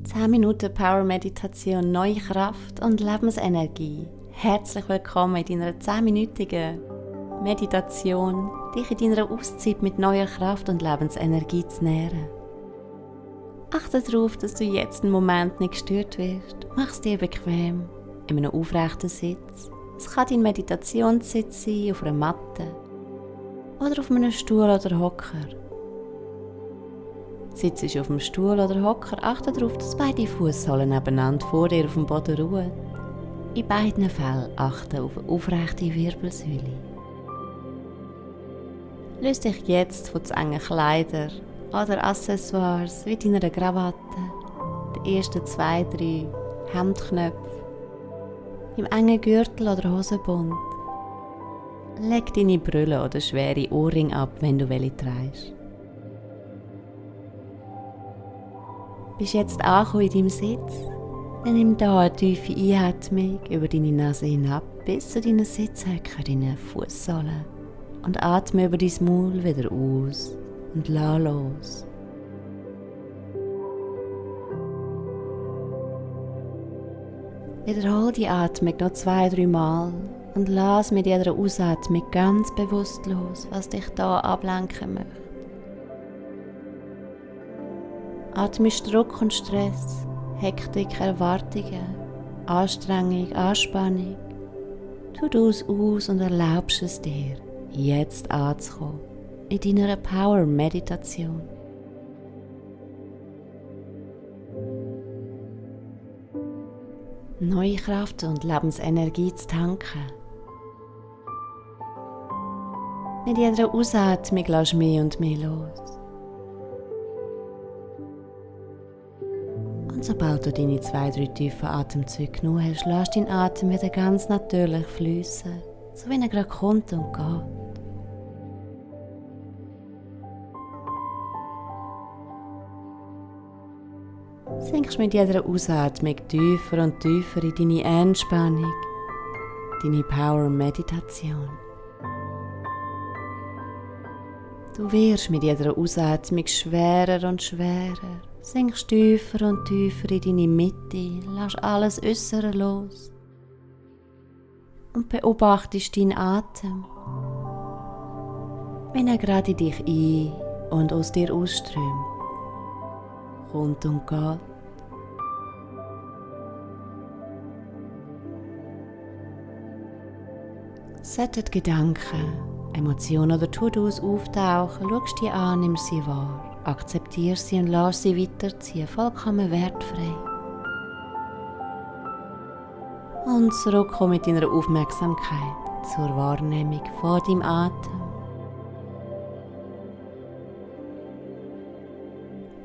10 Minuten Power Meditation, neue Kraft und Lebensenergie. Herzlich willkommen in deiner 10-minütigen Meditation, dich in deiner Auszeit mit neuer Kraft und Lebensenergie zu nähren. Achte darauf, dass du jetzt einen Moment nicht gestört wirst. Mach es dir bequem, in einem aufrechten Sitz. Es kann dein Meditationssitz sein, auf einer Matte oder auf einem Stuhl oder Hocker. Sitzt du auf dem Stuhl oder Hocker, achte darauf, dass beide Fußsohlen nebeneinander vor dir auf dem Boden ruhen. In beiden Fällen achte auf eine aufrechte Wirbelsäule. Löse dich jetzt von zu engen Kleidern oder Accessoires wie deiner Krawatte, den ersten 2-3 Hemdknöpfen, im engen Gürtel oder Hosenbund. Leg deine Brille oder schwere Ohrringe ab, wenn du welche trägst. Bist jetzt angekommen in deinem Sitz? Dann nimm hier eine tiefe Einatmung über deine Nase hinab bis zu deinen Sitzhöcker, deinen Fußsohlen. Und atme über dein Maul wieder aus und lass los. Wiederhol die Atmung noch 2-3 Mal und lass mit jeder Ausatmung ganz bewusst los, was dich hier ablenken möchte. Atmisch Druck und Stress, Hektik, Erwartungen, Anstrengung, Anspannung. Tu das aus und erlaubst es dir, jetzt anzukommen, in deiner Power-Meditation. Neue Kraft und Lebensenergie zu tanken. Mit jeder Ausatmung lässt mehr und mehr los. Und sobald du deine 2-3 tiefen Atemzüge genommen hast, lass deinen Atem wieder ganz natürlich fließen, so wie er gerade kommt und geht. Sinkst mit jeder Ausatmung tiefer und tiefer in deine Entspannung, deine Power-Meditation. Du wirst mit jeder Ausatmung schwerer und schwerer. Sinkst tiefer und tiefer in deine Mitte, lass alles Äußere los und beobachtest deinen Atem, wenn er gerade in dich ein- und aus dir ausströmt, kommt und geht. Sollten Gedanken, Emotionen oder To-Dos auftauchen, schaust die an, nimmst sie wahr. Akzeptiere sie und lass sie weiterziehen, vollkommen wertfrei. Und zurückkomm mit deiner Aufmerksamkeit zur Wahrnehmung von deinem Atem.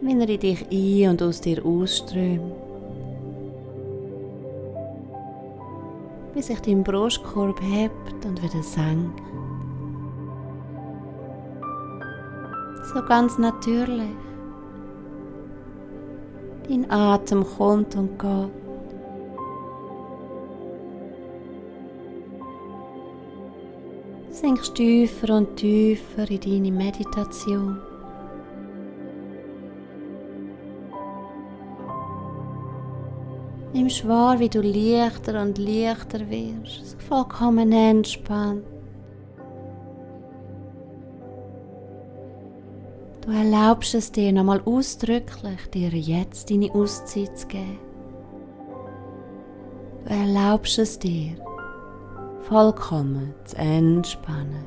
Wenn er in dich ein- und aus dir ausströmt, wie sich dein Brustkorb hebt und wieder senkt. So ganz natürlich. Dein Atem kommt und geht. Sinkst tiefer und tiefer in deine Meditation. Nimmst wahr, wie du leichter und leichter wirst, so vollkommen entspannt. Du erlaubst es dir nochmal ausdrücklich, dir jetzt deine Auszeit zu geben. Du erlaubst es dir, vollkommen zu entspannen.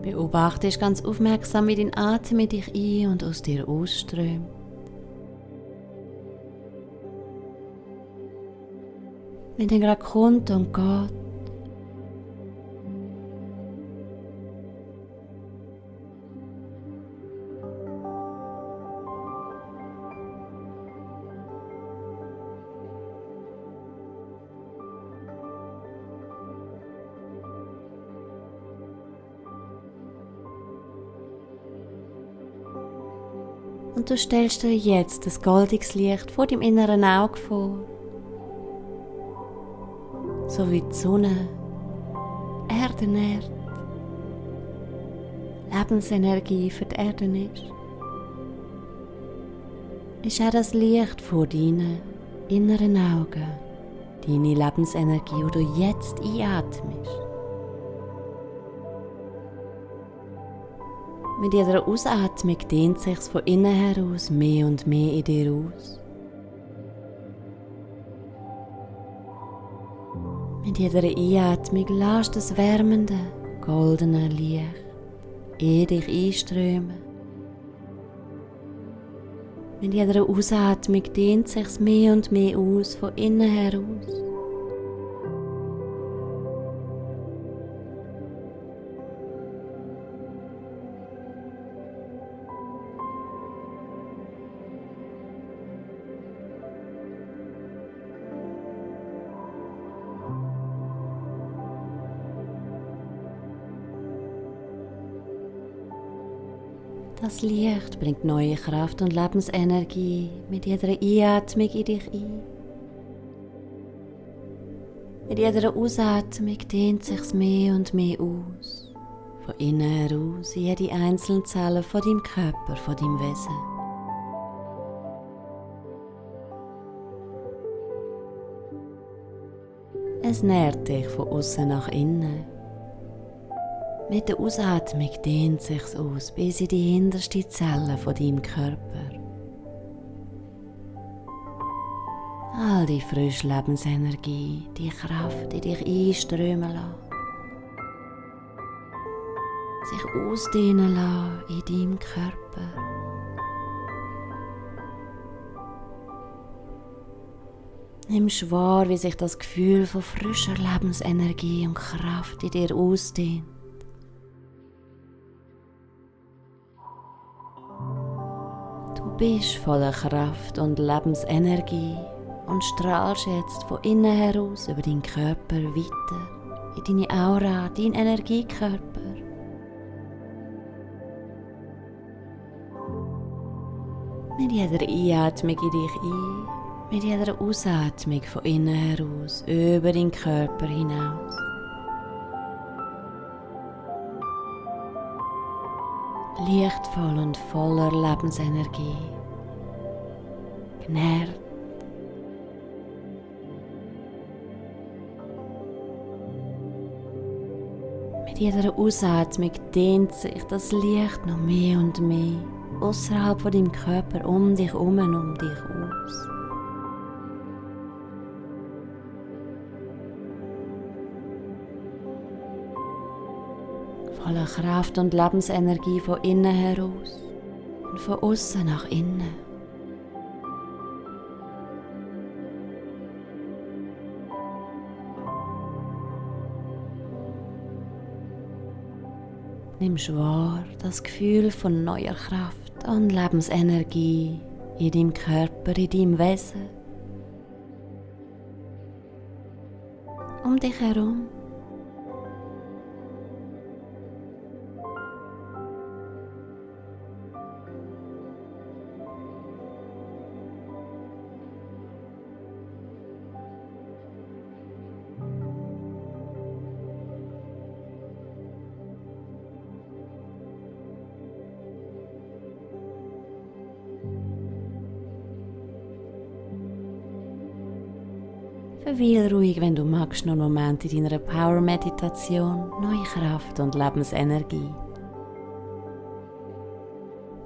Beobachtest ganz aufmerksam, wie dein Atem in dich ein- und aus dir ausströmt. Wenn er gerade kommt und geht. Und du stellst dir jetzt das goldiges Licht vor deinem inneren Auge vor. So wie die Sonne Erde nährt. Lebensenergie für die Erde ist auch das Licht vor deinen inneren Augen, deine Lebensenergie, die du jetzt einatmest. Mit jeder Ausatmung dehnt sich von innen heraus mehr und mehr in dir aus. Mit jeder Einatmung lässt das wärmende, goldene Licht in dich einströmen. Mit jeder Ausatmung dehnt sich mehr und mehr aus von innen heraus. Das Licht bringt neue Kraft und Lebensenergie mit jeder Einatmung in dich ein. Mit jeder Ausatmung dehnt sich's mehr und mehr aus. Von innen heraus in jede einzelne Zelle von deinem Körper, von deinem Wesen. Es nährt dich von außen nach innen. Mit der Ausatmung dehnt sich's aus bis in die hinterste Zelle von deinem Körper. All die frische Lebensenergie, die Kraft in dich einströmen lassen. Sich ausdehnen lassen in deinem Körper. Nimmst wahr, wie sich das Gefühl von frischer Lebensenergie und Kraft in dir ausdehnt. Du bist voller Kraft und Lebensenergie und strahlst jetzt von innen heraus über deinen Körper weiter, in deine Aura, deinen Energiekörper. Mit jeder Einatmung in dich ein, mit jeder Ausatmung von innen heraus, über deinen Körper hinaus. Lichtvoll und voller Lebensenergie, genährt. Mit jeder Ausatmung dehnt sich das Licht noch mehr und mehr außerhalb von deinem Körper um dich herum und um dich aus. Voller Kraft und Lebensenergie von innen heraus und von außen nach innen. Nimmst wahr das Gefühl von neuer Kraft und Lebensenergie in deinem Körper, in deinem Wesen, um dich herum. Verweil ruhig, wenn du magst, noch einen Moment in deiner Power-Meditation, neue Kraft und Lebensenergie.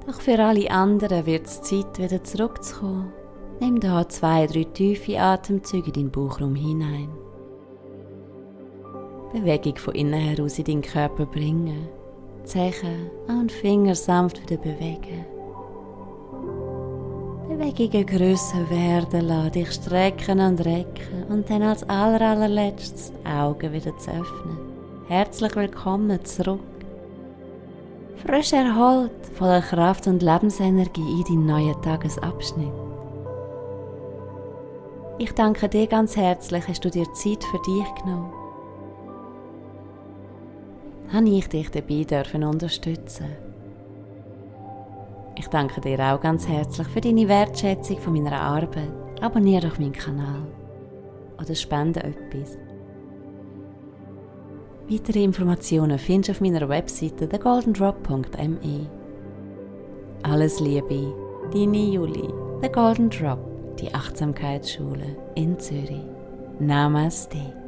Doch für alle anderen wird es Zeit, wieder zurückzukommen. Nimm da 2-3 tiefe Atemzüge in deinen Bauchraum hinein. Bewegung von innen heraus in deinen Körper bringen. Zehen und Finger sanft wieder bewegen. Bewegungen grösser werden lassen, dich strecken und recken und dann als allerletztes die Augen wieder zu öffnen. Herzlich willkommen zurück. Frisch erholt, voller Kraft und Lebensenergie in deinen neuen Tagesabschnitt. Ich danke dir ganz herzlich, hast du dir Zeit für dich genommen. Habe ich dich dabei dürfen unterstützen. Ich danke dir auch ganz herzlich für deine Wertschätzung von meiner Arbeit. Abonniere doch meinen Kanal oder spende etwas. Weitere Informationen findest du auf meiner Webseite thegoldendrop.me. Alles Liebe, deine Julie, The Golden Drop, die Achtsamkeitsschule in Zürich. Namaste.